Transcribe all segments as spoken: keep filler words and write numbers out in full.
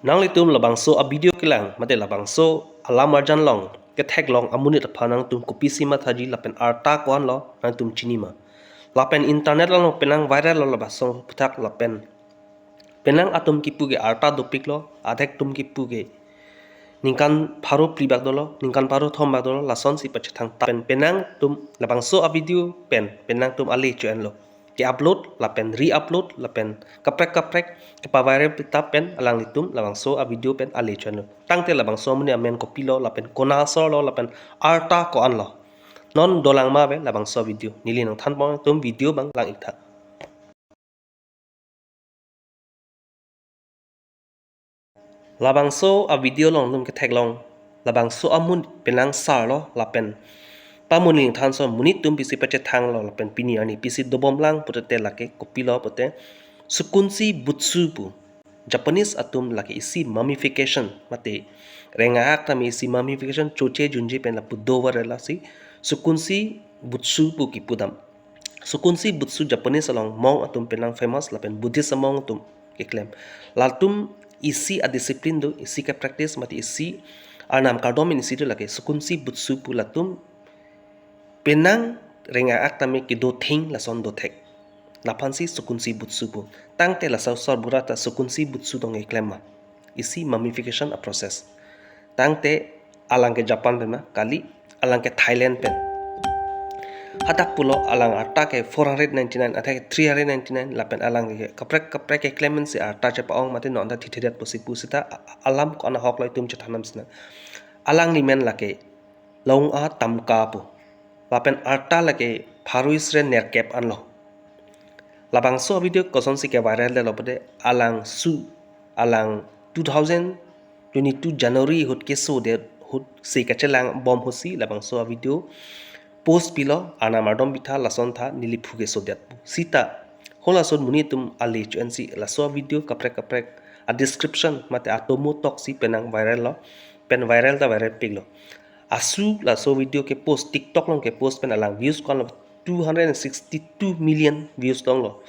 Nanglitum labangso a-video kelang, mate labangso alam arjan long, kethek long amonit aphan nangtum kopisi mathaji lapen arta ko-an lo nangtum chini ma. Lapen internet along penang viral lo labangso aphuthak lapen penang atum kipu ke arta dopik lo, adhek atum kipu ke ningkan pharo phli bak dolo, ningkan pharo thom bak dolo, lasonsi pachethang tap pen penang atum labangso a-video pen penang atum ale cho-en lo. Ke-upload, lapen re-upload, lapen kaprek kaprek kepa-viral pitap pen alanglitum labangso a-video pen ale cho-en lo. Tangte labangso amonit amen kopilo, lapen konasor lo, lapen arta ko-an lo. Non dolang ma ave labangso video. Neli nangthan pon, tum video abang lang-ik tha. Labangso a-video along nangtum kethek long, labangso amonit penang sar lo lapen pamonit nangthanso amonit atum pisi pachethang lo lapen pini arni pisi dobom lang pulote lake kopilo pulote Sokunsi Butsu pu. Japanese atum lake isi mummification, mate rengak tame isi mummification choche junje pen lapu dover lasi Sokunsi Butsu pu kipu dam. Sokunsi Butsu Japanese along monk atum penang famous lapen Buddhist among atum keklem. Latum isi a-discipline do, isi ke-practice mate isi arnam kardom pen isi do lake Sokunsi Butsu pu, latum penang rengak tame kedo thing lason do thek. Laphansi Sokunsi Butsu pu. Tangte laso sor bura ta Sokunsi Butsu dong keklem ma. Isi mummification a-process. Tangte alang ke Japan pen ma, kali, alang ke Thailand pen. Hadak pulo alang arta ke four hundred ninety-nine, athe three hundred ninety-nine, lapen alang ke kaprek kaprek keklem pensi arta chepa-ong mate non ta thithedet pusi pu sita a-, alam ko-an ahok lo itum chethan nam sina. Alangli men lake Long-a Tamka pu. Lapen arta lake pharo isi ra nerkep an lo. Labangso video kosonsi ke-viral det lo pulote alang su, alang two thousand twenty-two January ahut keso det ahut se kachelang bom ahutsi labangso a-video post pilo, arnam ardom pitha lason tha neli phu keso det pu. Sita halason amonit atum ale cho-ensi laso a-video kaprek kaprek a-description mate atomo toksi penang viral lo, pen viral ta viral pik lo. Asu laso video ke-post, TikTok along ke-post pen alang views ko-an lo two hundred and sixty-two million views dong lo.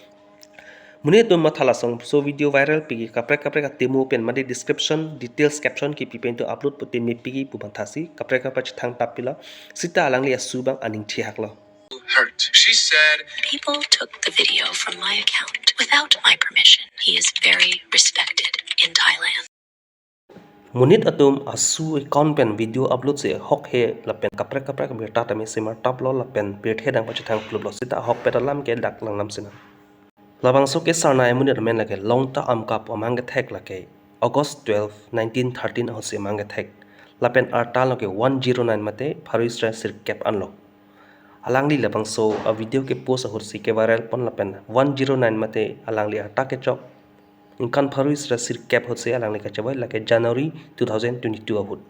Amonit atum matha lasonso video viral pik kaprek kaprek atomo pen mate description, details, caption kipi pen to upload pute mepik pu bang thasi kaprek kaprek chethang tap pilo. Sita alangli asu abang aning thihak lo. Hurt. She said, People took the video from my account without my permission. He is very respected in Thailand. Amonit atum asu account pen video upload si ahok he lapen kaprek kaprek birta tame semar tap lo lapen pirthe dang pachethang plup lo, sita ahokpet alam ke dak lang nam sina. Labangso kesarnai amonit amen lake Longta Amka pu, amang kethek lake August twelve, nineteen thirteen ahutsi amang kethek. Lapen arta lake one zero nine mate pharo isi ra sirkep an lo. Alangli labangso a-video ke-post ahutsi ke-viral pon lapen one zero nine mate alangli arta kechok ningkan pharo isi ra sirkep ahutsi alangli kachevoi lake January two thousand twenty-two ahut.